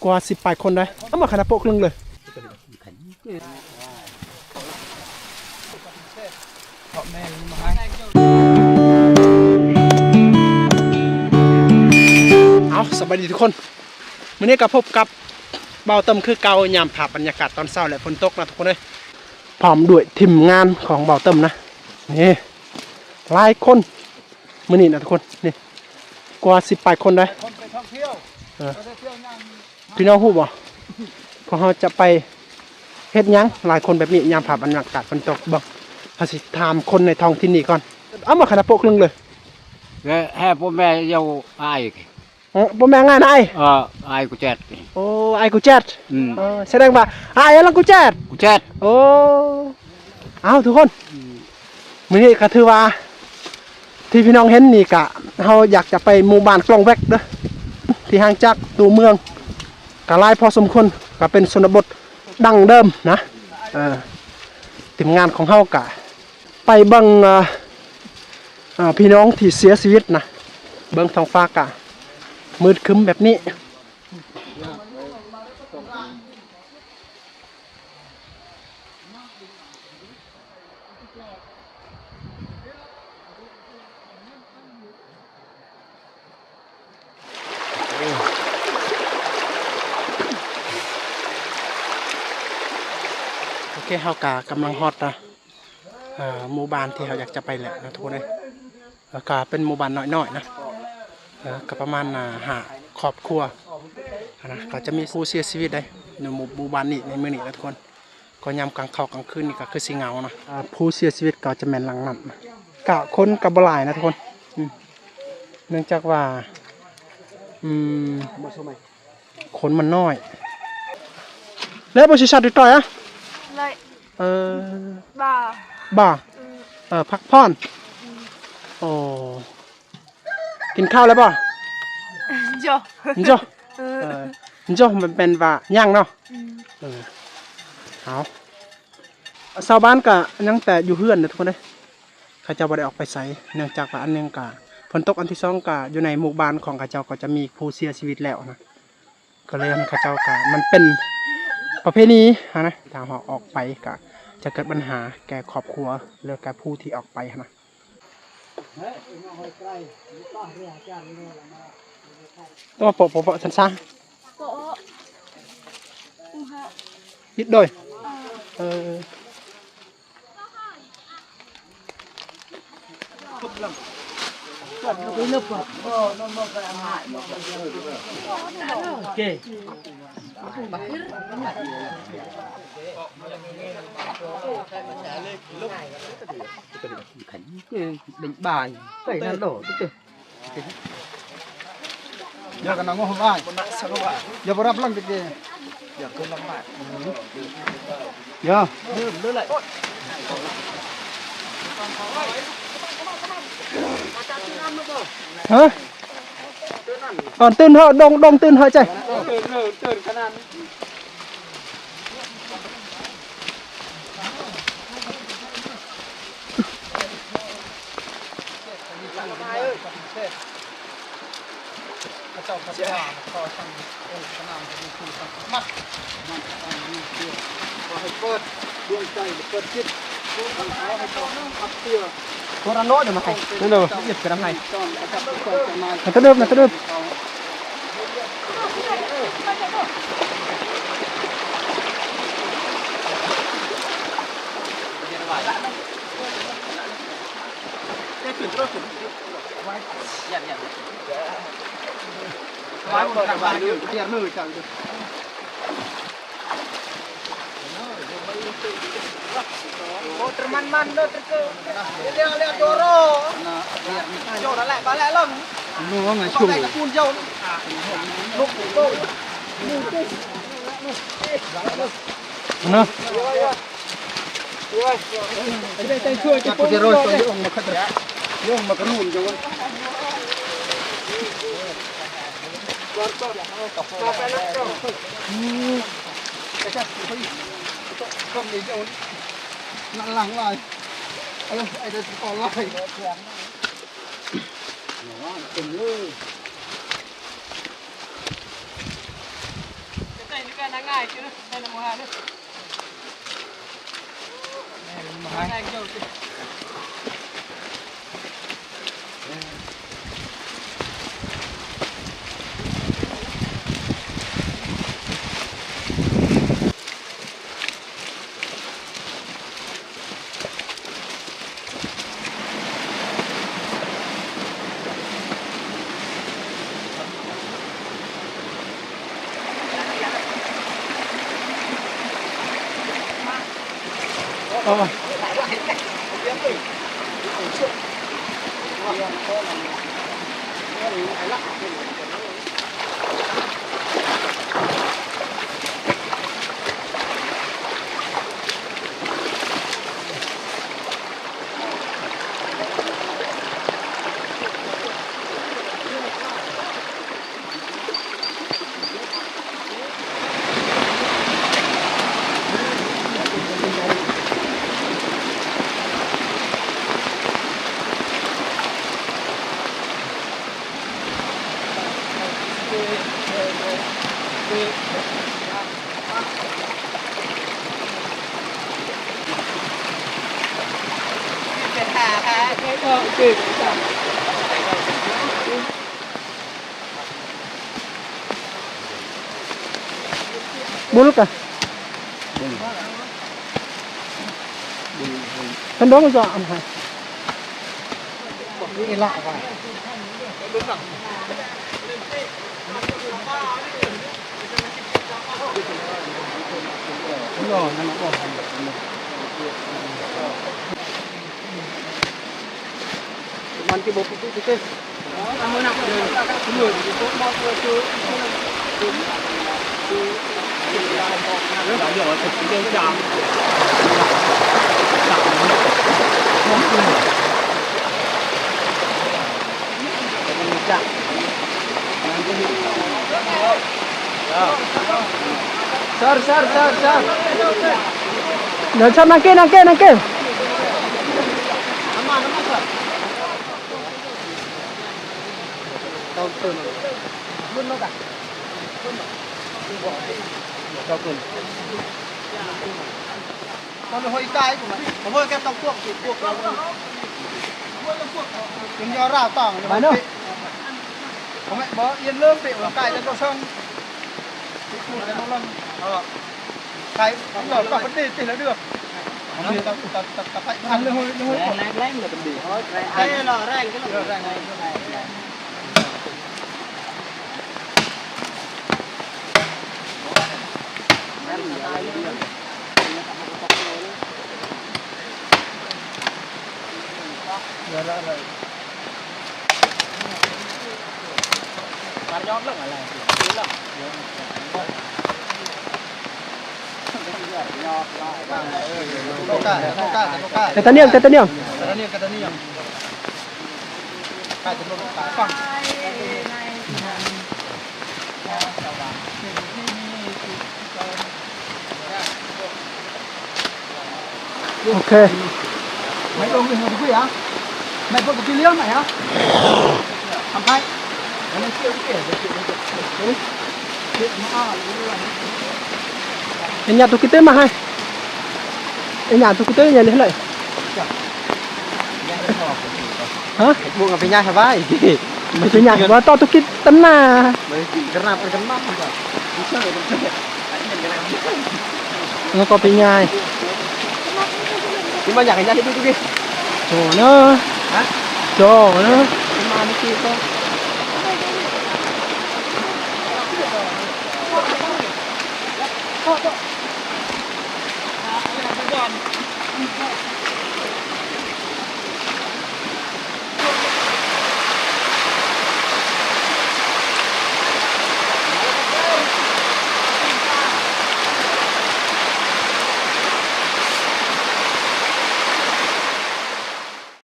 ກວ່າສິບປາຍຄົນໄດ໋. ເອົາມາຂະໜາດໂປະເຄິ່ງເລີຍ. ເອົາ ສະບາຍດີທຸກຄົນ, ມື້ນີ້ກໍພົບກັບບ່າວເຕີມຄືເກົ່າ ຍາມພາບບັນຍາກາດຕອນເຊົ້າ ແລະ ຝົນຕົກນະທຸກຄົນເອີຍ. ພ້ອມດ້ວຍທີມງານຂອງບ່າວເຕີມນະ. ນີ້ ຫຼາຍຄົນມື້ນີ້ນະທຸກຄົນ, ນີ້ ກວ່າສິບປາຍຄົນໄດ໋. ເອີ ພີ່ນ້ອງຮູ້ບໍ່ ພວກເຮົາຈະໄປເຮັດຫຍັງ? ຫຼາຍຄົນແບບນີ້ ຍາມພາບບັນຍາກາດຝົນຕົກ. ເບິ່ງ ເຮົາຊິຖາມຄົນໃນທ້ອງຖິ່ນນີ້ກ່ອນ. ເອົາມາຂະໜາດໂປະເຄິ່ງເລີຍ. ແລະ ແຫ່ພໍ່ແມ່ເຍົາອ້າຍ. ເອີ ບໍ່ແມ່ນອ້າຍນາຍ. ເອີ ອ້າຍກູແຈດ. ໂອ້ ອ້າຍກູແຈດ. ອືມ. ເອີ ສະແດງວ່າອ້າຍລັງກູແຈດ. ກູແຈດ. ໂອ້ ເອົາທຸກຄົນ. ອືມ. ມື້ນີ້ກໍຖືວ່າທີ່ພີ່ນ້ອງເຫັນນີ້ກະ ເຮົາຢາກຈະໄປໝູ່ບ້ານກອງແວັກເດີ ທີ່ຫ່າງຈາກຕົວເມືອງກະຫຼາຍພໍສົມຄວນ, ກະເປັນຊົນນະບົດດັ້ງເດີມນະ. ເອີ ທີມງານຂອງເຮົາກະໄປເບິ່ງ ເອີ ເອີ ພີ່ນ້ອງທີ່ເສຍຊີວິດນະ. ເບິ່ງທ້ອງຟ້າກະມືດຄຶ້ມແບບນີ້. ໂອເຄ ເຮົາກະກຳລັງຮອດ ເອີ ໝູ່ບ້ານທີ່ເຮົາຢາກຈະໄປແລ້ວນະທຸກຄົນເອີຍ. ແລ້ວກະເປັນໝູ່ບ້ານນ້ອຍໆນະ, ເອີ ກໍປະມານ ຫ້າຄອບຄົວນະ. ກໍຈະມີຜູ້ເສຍຊີວິດໄດ້ໃນໝູ່ ໝູ່ບ້ານນີ້ໃນມື້ນີ້ນະທຸກຄົນ. ກໍຍາມກາງຄ່ຳກາງຄືນນີ້ກໍຄືຊິເຫງົານະ. ອ່າ ຜູ້ເສຍຊີວິດກໍຈະແມ່ນຫຼັງນັ້ນ. ກະຄົນກໍບໍ່ຫຼາຍນະທຸກຄົນ. ອືມ ເນື່ອງຈາກວ່າ ອືມ ຄົນມັນນ້ອຍ. ແລ້ວບໍ່ຊິຊັດດີຕ່ອຍອະ? ເລີຍ. ເອີ ບາ ບາ. ເອີ ເອີ ພັກຜ່ອນ. ອືມ. ໂອ້ ກິນເຂົ້າແລ້ວບໍ່? ໂຈ ໂຈ. ເອີ ເອີ ໂຈ ມັນແມ່ນວ່າຍັງເນາະ. ອືມ. ເອີ ເອົາ ຊາວບ້ານກະຍັງແຕ່ຢູ່ເຮືອນເດີທຸກຄົນເດີ, ເຂົາເຈົ້າບໍ່ໄດ້ອອກໄປໃສ ເນື່ອງຈາກວ່າອັນໜຶ່ງກະຝົນຕົກ, ອັນທີສອງກະຢູ່ໃນໝູ່ບ້ານຂອງເຂົາເຈົ້າກໍຈະມີຜູ້ເສຍຊີວິດແລ້ວນະ. ກໍເລີຍເຂົາເຈົ້າກະ ມັນເປັນປະເພນີຫັ້ນນະ, ຖ້າເຮົາອອກໄປກະຈະເກີດບັນຫາແກ່ຄອບຄົວ ຫຼືແກ່ຜູ້ທີ່ອອກໄປຫັ້ນນະ. ໂອ້ ໂປະ ໂປະ ໂປະ ຊັ້ນຊະ ໂປະ ປິດໂດຍ ເອີ. ຮະ ອ່ອນຕື່ນເຖາະ ດົງ ດົງຕື່ນເຖາະ ໃຈ ນາງ່າຍຄື ໄດ້ນຳໝູ່ຫ້າເດີ ງ່າຍເຈົ້າ. Buluk ah. Buluk. Buluk. Kendong sa am hai. Ini lah apa? Sir, sir, sir, sir. Dah, sir, nangke, nangke, nangke. Tao hôi tai của mày. Tao hôi cái tao cuốc thì cuốc. Chúng nó rào tỏng. Mà nó. Không mẹ bó yên lơm bệ của cài cho tao sơn. Cái cuốc này nó lăn. Ờ. Cài, nó có vấn đề thì là được. Không biết tao, tao, tao, tao phải ăn lươn hôi, lươn hôi. Rèn, rèn, rèn là vấn đề. Ê, nó rèn cái lươn hôi. Rèn, rèn, rèn. ກະຕະນຽງ ກະຕະນຽງ. ໂອເຄ. Enya tu kite mah ai. Enya tu kite nya leh lai. Ha? Bukan pinya sabai. Pinya, buat tu kit tenang. Karena perkenal. Engko pinya. Ini banyak yang jadi tu ke? Sono. Ha? Sono. Mana sih tu?